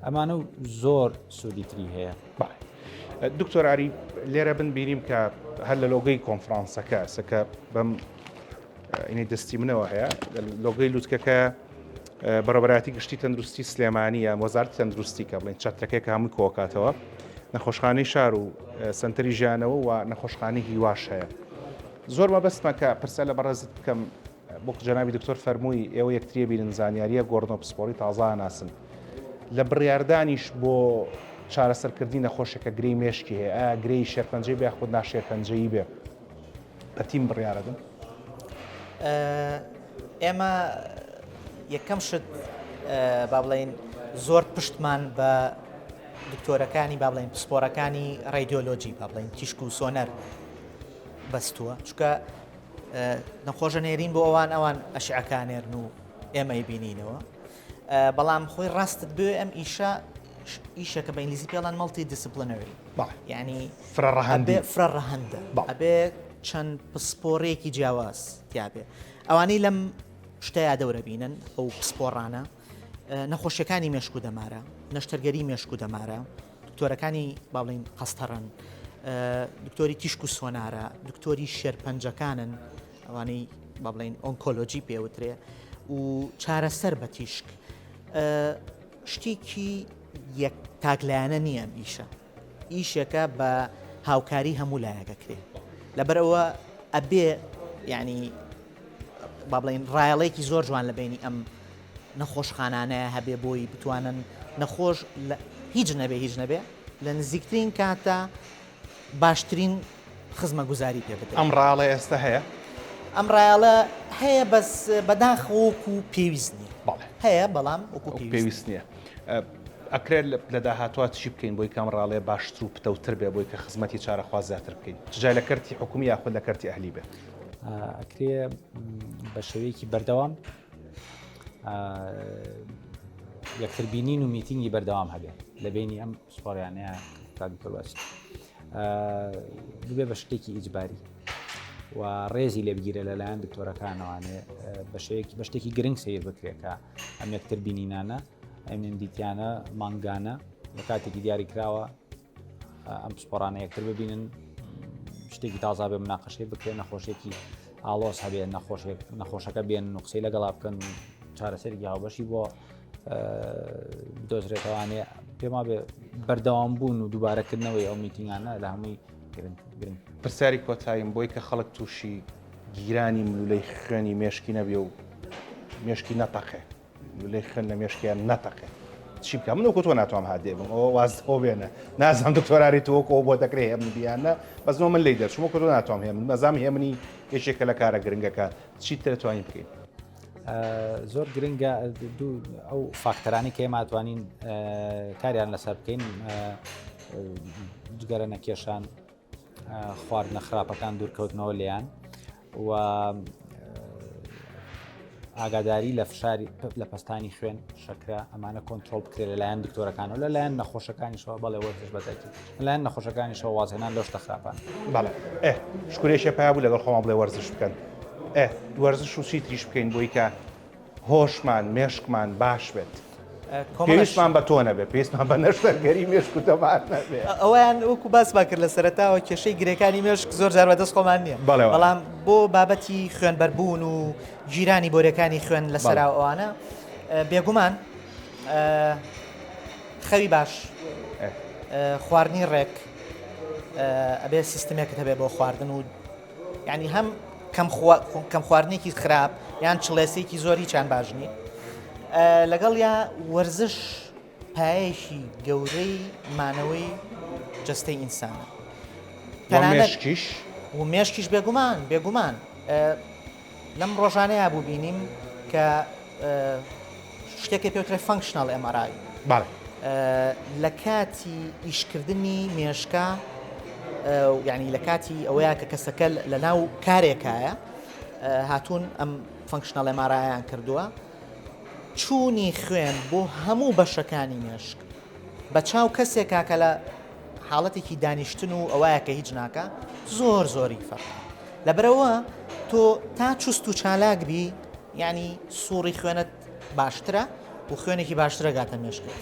ئەمانە و زۆر سوودی تری هەیە. بەڵێ دکتۆر ئاری لێرە بن بینیم کە هەر لە لۆگەی کۆنفرانسەکە سەکە بەم ئینەی دەستی منەوە هەیە لۆگەی لوتکەکە بەڕێوەبەرایەتی گشتی تەندروستی سلێمانی یان وەزارەتی تەندروستی کە بڵێن چەترەکەی کە هەمووی کۆکاتەوە نەخۆشخانەی شار و سنتەری ژیانەوە و نەخۆشخانەی هیواش هەیە زۆر مەبەستمە کە پرسە لە بەڕێزت بکەم بۆ جەنابی دکتۆر فەرمووی ئێوە یەکتریە بینن زانیاریە گۆڕنەوە پسپۆڕی تازە ناسن لە بڕیاردانیش بۆ چارەسەرکردنی نەخۆشێکە گرێی مێشکی هەیە ئایا گرێی شێرپەنجەی بێ یاخود ناشێرپەنجەیی بێ بە تیم بڕیارەدەن؟ ئێمە یەکەم شت با بڵێین زۆر پشتمان بە دکتۆرەکانی با بڵێین پسپۆرەکانی ڕادیۆلۆجی با بڵێین تیشک و سۆنەر بەستووە چونکە نەخۆشە نێرین بۆ ئەوان ئەوان ئەشعەکانێرن و ئێمەی بینینەوە بەڵام خۆی ڕاستت بێ ئەم ئیشە ئیشەکە بە ئینگلیزی پێڵان multidisciplinary یعنی فرەڕەهەندی فرە ڕەهەندە ئەبێ چەند پسپۆڕێکی جیاواز تیاابێ ئەوانەی لەم شتەیا دەورە بینن ئەو پسپۆڕانە نەخۆشیەکانی مێشک و دەمارە نەشتەرگەری مێشک و دەمارە دکتۆرەکانی با بڵین قەستەڕن دکتۆری تیشک و سۆنارە دکتۆری شێرپەنجەکانن ئەوانەی با بڵێین ئۆنکۆلۆجی پێوترێ و چارەسەر بە تیشک شتێکی یەک تاکلایەنە نییە ئەم ئیشە ئیشێکە بە هاوکاری هەموو لایەکە کرێ لەبەرەوە ئەبێ یعنی با بڵێن ڕایەڵێکی زۆر جوان لە بینی ئەم نەخۆشخانانەیە هەبێ بۆی بتوانن نەخۆش هیچ نەبێ هیچ نەبێ لە نزیکترین کاتە باشترین خزمەگوزاری پێ بدرێت. ئەم ڕایەڵە ئێستا هەیە؟ ئەم ڕایەڵە هەیە بەس بەداخەوە وەکو پێویست نییە. بەڵێ. هەیە بەڵام وەکو پێویست نییە. ئەکرێت لە داهاتووا چی بکەین بۆی کە ئەم ڕایەڵەیە باشتر و پتەوتر بێ بۆی کە خزمەتی چارەخواز زیاتر بکەین چ جا لە کەرتی حکومی یاخود لە کەرتی ئەهلی بێ؟ ئەکرێ بە شێوەیەکی بەردەوام یەکتر بینین و میتینگی بەردەوام هەبێت لە بینی ئەم پسپۆڕیانەیە کاک دکتۆر باسی ببێ بە شتێکی ئیجباری و ڕێزی لێ بگیرە لەلایەن دکتۆرەکانەوانێ بە شێوەیەکی بە شتێکی گرنگ سیر بکرێت کە ئەم یەکتر بینینانە ئەم دیتیانە مانگانە لە کاتێکی دیاری کراوە ئەم پسپۆڕانە یەکتر ببینن شتێکی تازا بێ مناقەشەی بکرێن نەخۆشیێکی ئاڵۆز هەبێ نەخۆشێک نەخۆشەکە بێن و قسەی لەگەڵا بکەن و چارەسەرێکی هاوبەشی بۆ بدۆزرێتەوانێ پێما بێ بەردەوام بوون و دووبارەکردنەوەی ئەو میتینگانە لە هەمووی گرنگ. پرسیاری کۆتاییم بۆی کە خەڵک تووشی گیرانی ملولەی خوێنی مێشکی نەبێ و مێشکی نەتەقێ ملولەی خوێن لە مێشکیان نەتەقێ چی بکە من وەکو تۆ ناتوانم هادێ بم ئەوە واز خۆ بێنە نازانم دکتۆراری تۆ وەکو بۆ دەکرێ هێمن بیانە بەس من لی دەرچوم وەکو تۆ ناتوانم هێمن مەزام هێمنی یەکێکە لە کارە گرنگەکان چی تر توانین بکەین؟ زۆر گرنگە ئەو فاکتەرانی کە ئێمە توانین کاریان لەسەر بکەین جگەرە نەکێشان خواردنە خراپەکان دوورکەوتنەوە لێیان و ئاگاداری لە فشاری لە پەستانی خوێن شەکرە ئەمانە کۆنتترۆل بکرێت لەلایەن دکتۆرەکانەوە لەلایەن نەخۆشەکانیشەوە بەڵێ وەرزش بەتاکی لەلایەن نەخۆشەکانیشەوە وازهێنان لەو شتە خراپانە. بەڵێ ئێ شکورێکێ پیا بوو لەگەڵ خۆمان بڵێ وەرزش بکەن ئێ وەرزش و چی تریش بکەین بۆی کە هۆشمان مێشکمان باش بێت. پێویستمان بە تۆ نەبێ پێویستمان بە نەشتەرگەری مێشک و دەمار نەبێ. ئەوەیان وەکو باسمان کرد لە سەرەتاوە کێشەی گرێکانی مێشک زۆر جار بەدەست خۆمان نییە بەڵام بۆ بابەتی خوێنبەربوون و گیرانی بۆرەکانی خوێن لە سەرا ئەوانە بێگومان خەوی باش خواردنی ڕێک ئەبێ سیستمێکت هەبێ بۆ خواردن و یعنی هەم کەم خواردنێکی خراپ یان چڵێسێکی زۆر هیچیان باش نین لەگەڵ یا وەرزش پایەکی گەورەی مانەوەی جەستەی ئینسانە مێشکیش و مێشکیش بێگومان بێگومان لەم ڕۆژانەیا بوو بینیم کە شتێکە پێوترێ functional MRI لە کاتی ئیشکردنی مێشکە یعنی لە کاتی ئەوەیە کە کەسەکە لە ناو کارێکایە هاتوون ئەم functional MRI یان کردووە چوونی خوێن بۆ هەموو بەشەکانی مێشک بە چاو کەسێکا کە لە حاڵەتێکی دانیشتن و ئەوایە کە هیچ ناکا زۆر زۆری فەرقە لەبەرئەوە تۆ تا چوست و چالاک بی یعنی سوڕی خوێنت باشترە و خوێنێکی باشترە گاتە مێشکت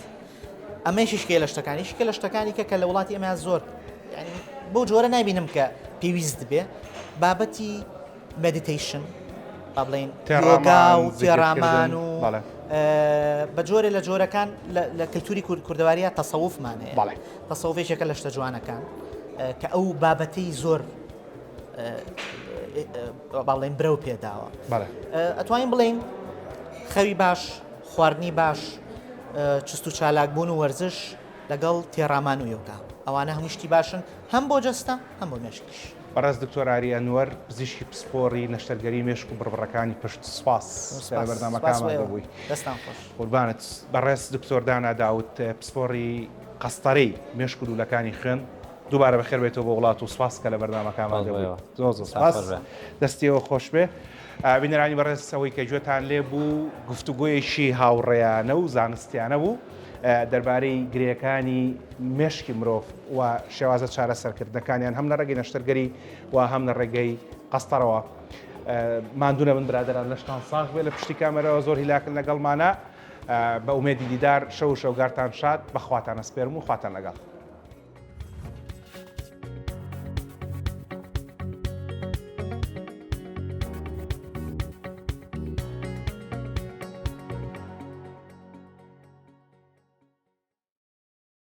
ئەمەیشیشکێ لە شتەکانی شکە لە شتەکانی کە کە لە وڵاتی ئەمە زۆر یعنی بۆ جۆرە نبینم کە پێویست بێ بابەتی meditation با بڵێین یۆگا و تێڕامان و بە جۆرێ لە جۆرەکان لە کللتوری کورد کوردەواریە تەسەوفمان هەیە تەسەوف یەکێکە لە شتە جوانەکان کە ئەو بابەتەی زۆر باڵێن برەو پێداوە ئەتوانین بڵین خەوی باش خواردنی باش چست و چالاکبوون و وەرزش لەگەڵ تێڕامان و یۆگا ئەوانە هەموو شتی باشن هەم بۆ جەستە هەم بۆ مێشکیش. بەڕێز دکتۆر ئاری ئەنوەر پزیشکی پسپۆڕی نەشتەرگەری مێشک و بڕبڕەکانی پشت سوپاس کە لە بەرنامەکانمان دەبووی. دەستان خۆش. قوربانت. بەڕێز دکتۆر دانا داود پسپۆڕی قەستەرەی مێشک و لوولەکانی خوێن دووبارە بەخێر بێیتەوە بۆ وڵات و سوپاس کە لە بەرنامەکانمان دەبووی. زۆر زۆر سوپاس. دەستی ئێوە خۆش بێ. بینەرانی بەڕێز ئەوەی کە گوێتان لێ بوو گفتوگۆیەکی هاوڕێیانە و زانستیانە بوو دەربارەی گرێیەکانی مێشکی مرۆڤ و شێوازە چارەسەرکردنەکانیان هەم لە ڕێگەی نەشتەرگەری و هەم لە ڕێگەی قەستەرەوە. ماندوو نەبن برادەران لەشتان ساغ بێ لە پشتی کامێرەوە زۆر هیلاکن لەگەڵمانە بە ئومێدی دیدار شەو و شەوگارتان شاد بەخواتان ئەسپێرم و خواتان لەگەڵ.